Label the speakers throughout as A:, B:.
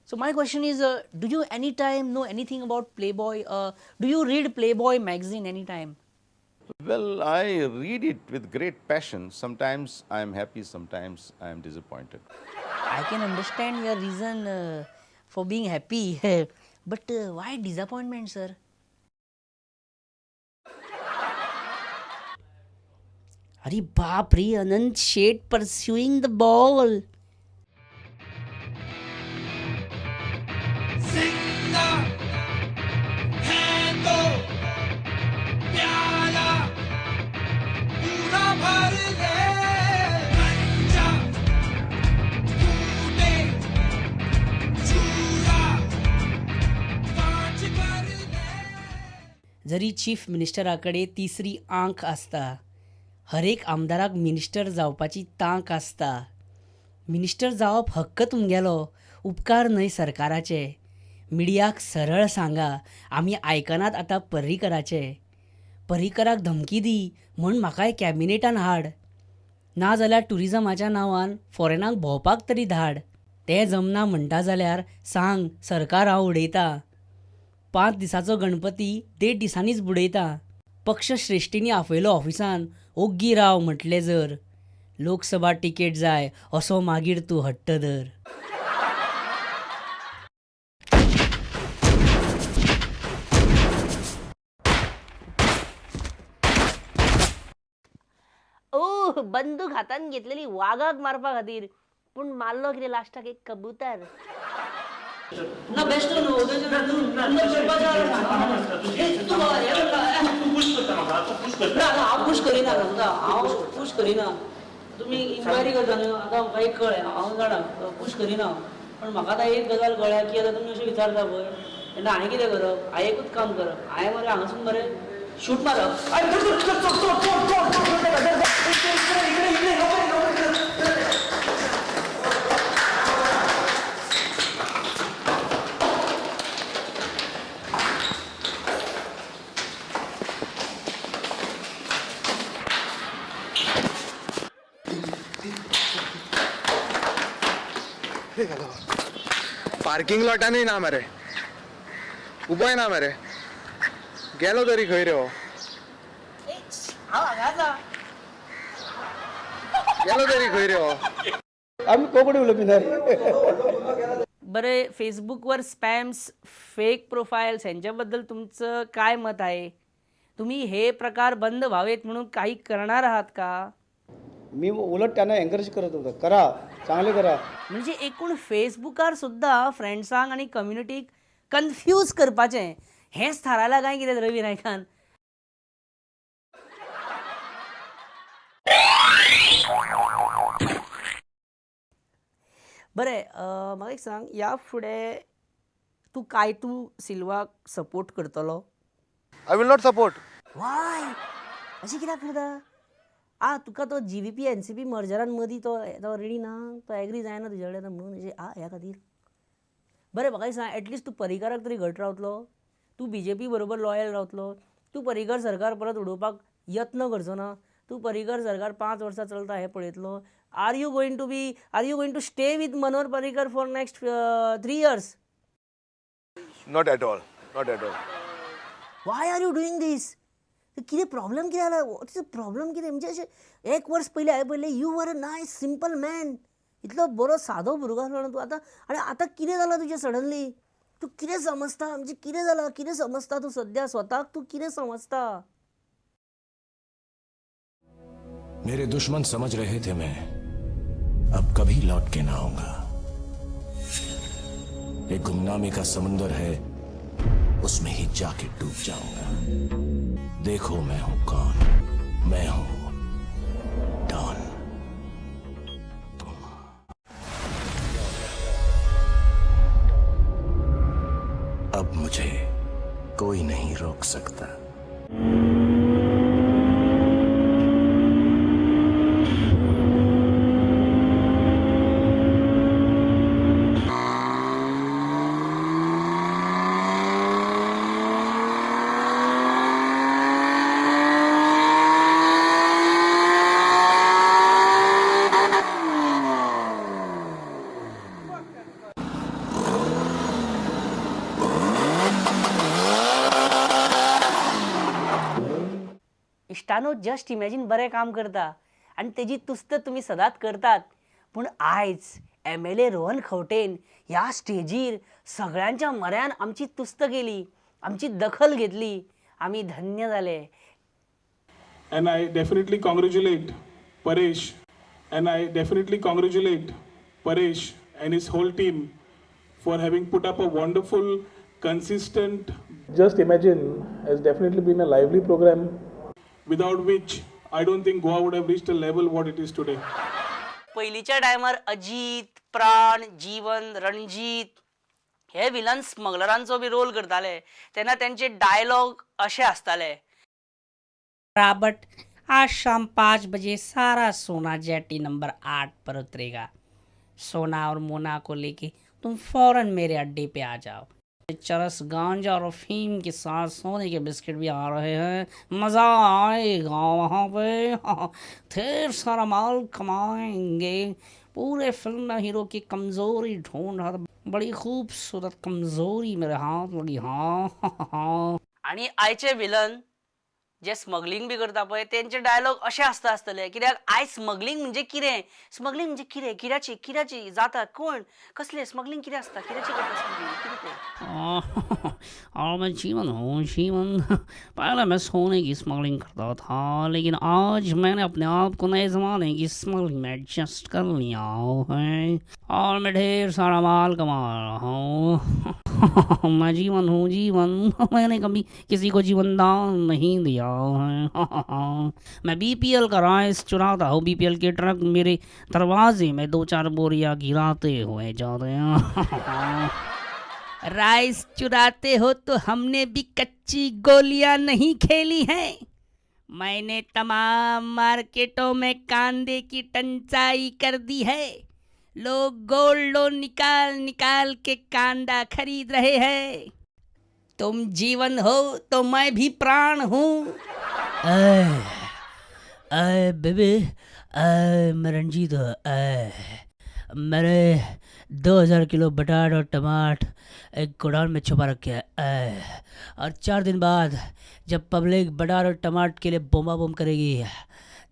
A: So my question is, do you any time know anything about Playboy? Do you read Playboy magazine any time?
B: Well, I read it with great passion. Sometimes I am happy, sometimes I am disappointed.
A: I can understand your reason for being happy, but why disappointment, sir? अरे बाप रे, Anant Shet pursuing the ball. जरी chief मिनिस्टरा कडेन तिसरी आंक आसता, हरेक आमदाराक minister जावपाची तांक आसता. मिनिस्टर जावप हक्क तुमगेलो, उपकार न्हय सरकाराचे. मिडियाक सरळ सांगा, आमी आयकनात आतां पर्रीकराचे. पर्रीकराक धमकी दी म्हूण म्हाकाय कॅबिनेटान हाड, नाजाल्यार ट्युरिजमाच्या नांवान फॉरेनाक भोंवपाक तरी धाड. तें जमना म्हणटा जाल्यार सांग, सरकार हांव उडयता. 5 दिसाचो गणपती 1.5 दिसांनीच बुडयता. पक्ष श्रेश्ठींनी आपयलो ऑफिसान, ओग्गी राव म्हटलें जर, लोकसभा तिकेट जाय असो मागीर तूं हट्ट धर. ओ बंदूक हातान घेतलेली वागाक मारपा खातीर, पूण मारलो कितें लास्टाक एक कबूतर. ना बेस्ट न्हू, हांव पुश करिना, हांव पुश करिना. तुमी इन्क्वायरी करता न्हू, आतां म्हाका एक कळ्ळें, हांव जाणा पुश करिना, पण म्हाका आतां एक गजाल कळ्ळ्या की आतां तुमी अशें विचारता पळय तेन्ना हांवें कितें करप, हांवें एकूच काम करप, हांवें मरे हांगासून मरे शूट मारप.
C: पार्किंग लॉटानूय ना मरे, उबोय ना मरे, गेलो तरी खंय रे हो, गेलो तरी खंय रे हो.
D: आमी कोंकणी उलोवपी ना.
A: बरें, फेसबुकवर स्पॅम्स, फेक प्रोफाईल्स यांच्याबद्दल तुमचं काय मत आहे? तुम्ही हे प्रकार बंद व्हावेत म्हणून काही करणार आहात का?
D: मी उलट त्यांना एनकरेज करत होतो, करा, चांगले करा.
A: म्हणजे एकूण फेसबुकार सुद्दां फ्रेंड्सांक आनी कम्युनिटीक कन्फ्यूज करपाचें हेंच थारायलां काय कितें रवी नायकान? बरें, म्हाका एक सांग, ह्या फुडें तूं कायतू सिल्वाक सपोर्ट करतलो?
C: I will not support.
A: Why? अशें कित्याक करता? आ तुका तो G V P N C P मर्जरान मदीं तो रेडी ना, तो एग्री जायना तुजे कडेन म्हणून अशें आ ह्या खातीर. बरें, म्हाका एक सांग, एटलिस्ट तूं पर्रीकराक तरी घट रावतलो? तूं बी जे पी बरोबर लॉयल रावतलो? तूं पर्रीकर सरकार परत उडोवपाक यत्न करचो ना? तूं पर्रीकर सरकार 5 वर्सां चलता हें पळयतलो? Are you going to be, are you going to stay with Manohar Parrikar for next 3 years?
C: Not at all, not at all.
A: Why are you doing this? कितें प्रॉब्लम कितें जाला? What is the problem कितें? म्हणजे अशें एक वर्स पयलीं हांवें पळयलें, you were a nice simple man, इतलो बरो सादो भुरगो आसलो तूं. आतां आनी आतां कितें जालां तुजें सडनली? तूं कितें समजता? म्हणजे कितें जालां, कितें समजता तूं सद्या स्वताक? तूं कितें समजता?
E: मेरे दुश्मन समझ रहे थे मैं अब कभी लौट के ना आऊंगा. एक गुमनामी का समंदर है, उसमें ही जाके डूब जाऊंगा. देखो मैं हूं कौन, मैं हूं डॉन. अब मुझे कोई नहीं रोक सकता.
A: इश्टानो, जस्ट इमॅजीन बरें काम करता आनी तेजी तुस्त तुमी सदांच करतात. पूण आयज MLA Rohan खंवटेन ह्या स्टेजीर सगळ्यांच्या म्हऱ्यान आमची तुस्त केली, आमची दखल घेतली, आमी धन्य जाले.
F: And I definitely congratulate Paresh, and I definitely congratulate Paresh and his whole team for having put up a wonderful, consistent. Just Imagine has definitely been a lively program, without which I don't think Goa would have reached a level what it is today.
A: पयलींच्या टायमार अजीत, प्राण, जीवन, रणजीत हे villain स्मगलरांचो बी role करताले तेन्ना तेंचे dialogue अशे आसताले. Robert, आज शाम 5 बजे सारा सोना जेटी नंबर 8 पर उतरेगा. सोना और मोना को लेके तुम फौरन मेरे अड्डे पे आ जाओ. चरस, गांजा और अफीम के साथ सोने के बिस्किट भी आ रहे हैं, मज़ा आएगा वहाँ पे. ढेर सारा माल कमाएंगे. पूरे फिल्म में हीरो की कमज़ोरी ढूंढ रहा था, बड़ी खूबसूरत कमज़ोरी मेरे हाथ लगी. हाँ. आनी आयचे विलन जे स्मगलिंग बी करता पळय तेंचे डायलॉग अशे आसता आसतले. कित्याक आयज स्मगलिंग म्हणजे कितें, स्मगलिंग म्हणजे कितें, कित्याची कित्याची जाता, कोण कसलें स्मगलिंग कितें आसता, कित्याची करता स्मगलिंग, कितें तें. और मैं जीवन हूँ, जीवन. पहले मैं सोने की स्मगलिंग करता था, लेकिन आज मैंने अपने आप को नए ज़माने की स्मगलिंग में एडजस्ट कर लिया है और मैं ढेर सारा माल कमा रहा हूँ. मैं जीवन हूँ, जीवन. मैंने कभी किसी को जीवन दान नहीं दिया है. मैं BPL का राइस चुराता हूँ. BPL के ट्रक मेरे दरवाजे में 2-4 बोरियाँ गिराते हुए जाते हैं. राइस चुराते हो तो हमने भी कच्ची गोलियां नहीं खेली हैं. मैंने तमाम मार्केटों में कांदे की टंचाई कर दी है. लोग गोल्ड लोन निकाल निकाल के कांदा खरीद रहे हैं. तुम जीवन हो तो मैं भी प्राण हूँ. अय बेबी, अय मैं रणजीत हूँ. अय मेरे 2000 किलो बटाट और टमाटर एक गोडाउन में छुपा रखे हैं. अय और 4 दिन बाद जब पब्लिक बटाट और टमाटर के लिए बोमा बोम करेगी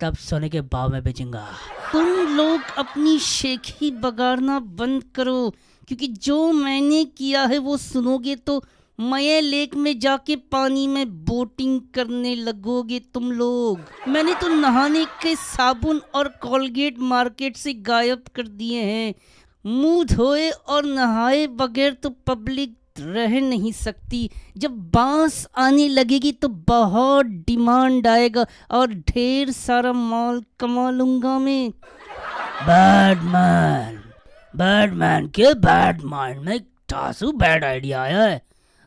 A: तब सोने के भाव में बेचूंगा. तुम लोग अपनी शेखी बगाड़ना बंद करो, क्योंकि जो मैंने किया है वो सुनोगे तो मये लेक में जाके पानी में बोटिंग करने लगोगे तुम लोग. मैंने तो नहाने के साबुन और कोलगेट मार्केट से गायब कर दिए हैं. मुंह धोए और नहाए बगैर तो पब्लिक रह नहीं सकती. जब बांस आने लगेगी तो बहुत डिमांड आएगा और ढेर सारा माल कमा लूँगा मैं. Badman, badman K bad mind में टासू बैड आइडिया आया है.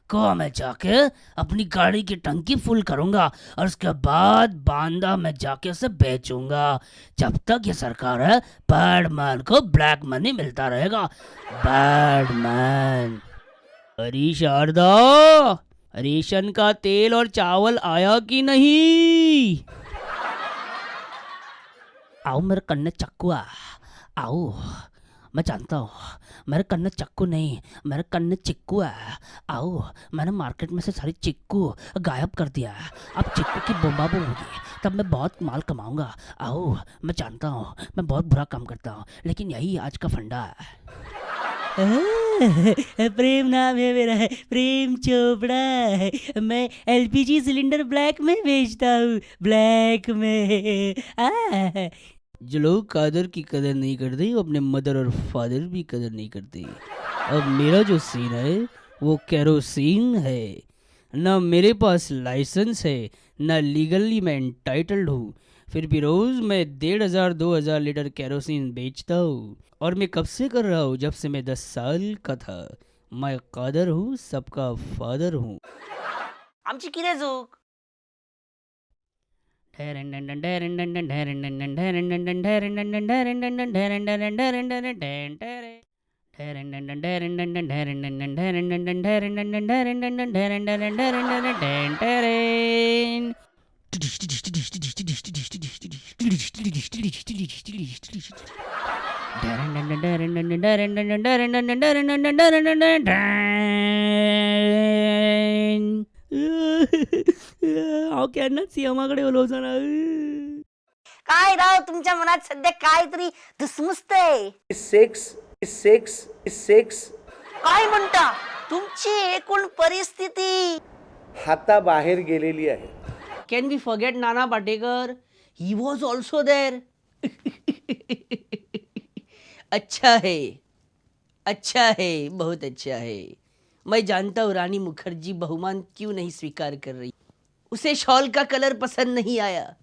A: गोवा में जाके अपनी गाड़ी की टंकी फुल करूंगा और उसके बाद बांदा में जाके उसे बेचूंगा. जब तक ये सरकार है बैडमैन को ब्लैक मनी मिलता रहेगा. बैडमैन. अरे शारदा, रेशन का तेल और चावल आया कि नहीं? आओ मेरे कन्ने चक्कू आओ. मैं जानता हूँ मेरे कन्ने चक्कू नहीं, मेरे कन्ने चिक्कू है. आओ, मैंने मार्केट में से सारी चिक्कू गायब कर दिया है. अब चिक्कू की बोम्बा बोम होगी, तब मैं बहुत माल कमाऊँगा. आओ, मैं जानता हूँ मैं बहुत बुरा काम करता हूँ, लेकिन यही आज का फंडा है. प्रेम नाम है मेरा, प्रेम चोपड़ा. मैं LPG cylinder black में बेचता हूँ, ब्लैक में. जो लोग कादर की कदर नहीं करते वो अपने मदर और फादर भी कदर नहीं करते. अब मेरा जो सीन है वो केरोसिन है. ना मेरे पास लाइसेंस है, ना लीगली मैं एंटाइटल्ड हूँ, फिर भी रोज़ मैं 1500-2000 लीटर केरोसिन बेचता हूँ. और मैं कब से कर रहा हूँ? जब से मैं 10 साल का था. मैं कादर हूँ, सबका फादर हूँ. आमची कितें चूक? हांव केन्नाच सीएमा कडेन उलोवचो ना.
G: काय राव तुमच्या मनात सध्या काहीतरी धुसमुसतंय.
D: 6 6 6
G: काय म्हणता तुमची एकूण परिस्थिती
D: हाताबाहेर गेलेली आहे.
A: Can we forget Nana Patekar? He was also there. अच्छा है, अच्छा है, बहुत अच्छा है. मैं जानता हूँ रानी मुखर्जी बहुमान क्यों नहीं स्वीकार कर रही. उसे शॉल का कलर पसंद नहीं आया.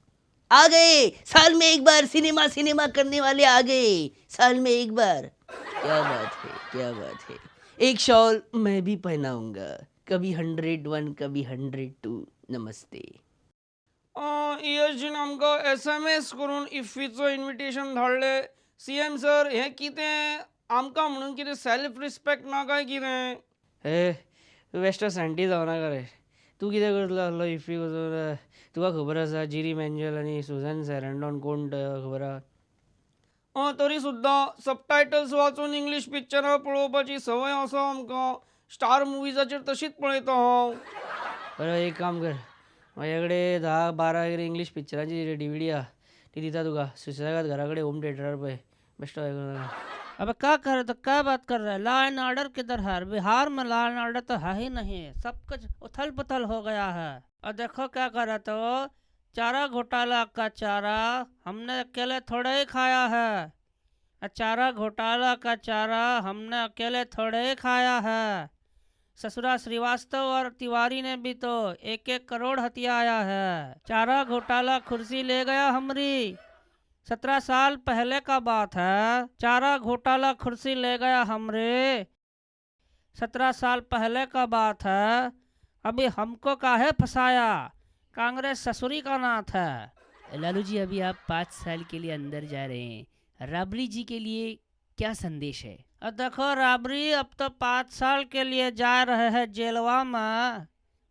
A: आ गए साल में एक बार सिनेमा सिनेमा करने वाले आ गए साल में एक बार. क्या बात है, क्या बात है. एक शॉल मैं भी पहनाऊंगा, कभी 101 कभी 102. नमस्ते.
H: ईएसजीन आमकां SMS करून इफ्फीचो इन्विटेशन धाडलें. सीएम सर हें कितें आमकां म्हणून कितें सेल्फ रिस्पेक्ट ना काय कितें? हे बेश्टो सँटी जावनाका रे. तूं कितें करतलो आसलो इफ्फीक वचून? तुका खबर आसा जिरी मँजेल आनी सुजन सॅरँडॉन कोण ते खबर आहा? तरी सुद्दां सबटायटल्स वाचून इंग्लीश पिक्चरां पळोवपाची संवय आसा आमकां. स्टार मुवीजाचेर तशीच पळयता हांव. बरें एक काम कर, म्हाजे कडेन 10-12 कितें इंग्लीश पिक्चरांची DVD आहा, ती दिता तुका. सुसेगाद घरा कडेन होम थिएटरार पळय. बेश्टो हें करूं नाका.
I: अबे क्या कर रहे तो क्या बात कर रहे हैं? लॉ एंड ऑर्डर किधर है? बिहार में लॉ एंड ऑर्डर तो है ही नहीं, सब कुछ उथल पुथल हो गया है. और देखो क्या कर रहे तो चारा घोटाला का चारा हमने अकेले थोड़े ही खाया है. चारा घोटाला का चारा हमने अकेले थोड़े ही खाया है. ससुरा श्रीवास्तव और तिवारी ने भी तो 1-1 करोड़ हथियाया है. चारा घोटाला कुर्सी ले गया हमरी, 17 साल पहले का बात है. चारा घोटाला कुर्सी ले गया हमरे, 17 साल पहले का बात है. अभी हमको काहे फंसाया? कांग्रेस ससुरी का नाथ है.
A: लालू जी अभी आप 5 साल के लिए अंदर जा रहे हैं, राबड़ी जी के लिए क्या संदेश है?
I: और देखो राबड़ी अब तो 5 साल के लिए जा रहे हैं जेलवा में.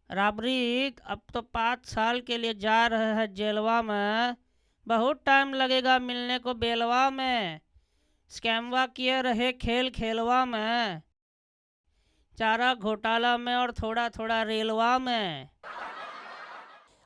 I: राबड़ी अब तो 5 साल के लिए जा रहे हैं जेलवा में. बहुत टाइम लगेगा मिलने को बेलवा में. स्कैमवा किए रहे खेल खेलवा में, चारा घोटाला में और थोड़ा थोड़ा रेलवा में.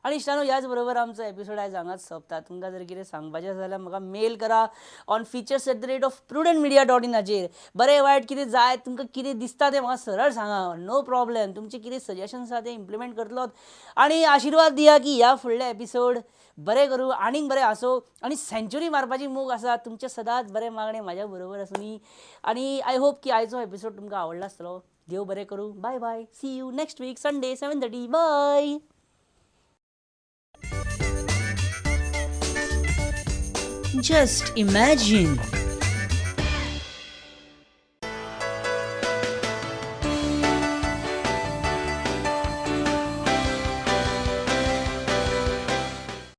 A: आनी इश्टानो ह्याच बरोबर आमचो एपिसोड आयज हांगाच सोंपता. तुमकां जर कितें सांगपाचें आसा जाल्यार म्हाका मेल करा on features@prudentmedia.in हाचेर. बरें वायट कितें जाय तुमकां कितें दिसता तें म्हाका सरळ सांगा, नो प्रॉब्लेम. तुमचें कितें सजेशन्स आसा तें इम्प्लिमेंट करतलोच. आनी आशिर्वाद दिया की ह्या फुडले एपिसोड बरें करूं, आनीक बरें हांसो आनी सेंच्युरी मारपाची मोग आसा. तुमचें सदांच बरें मागणें म्हाज्या बरोबर आसूं. आनी I hope की आयचो एपिसोड तुमकां आवडला आसतलो. देव बरें करूं. Bye bye, see you next week Sunday 7:30. Bye.
G: Just imagine.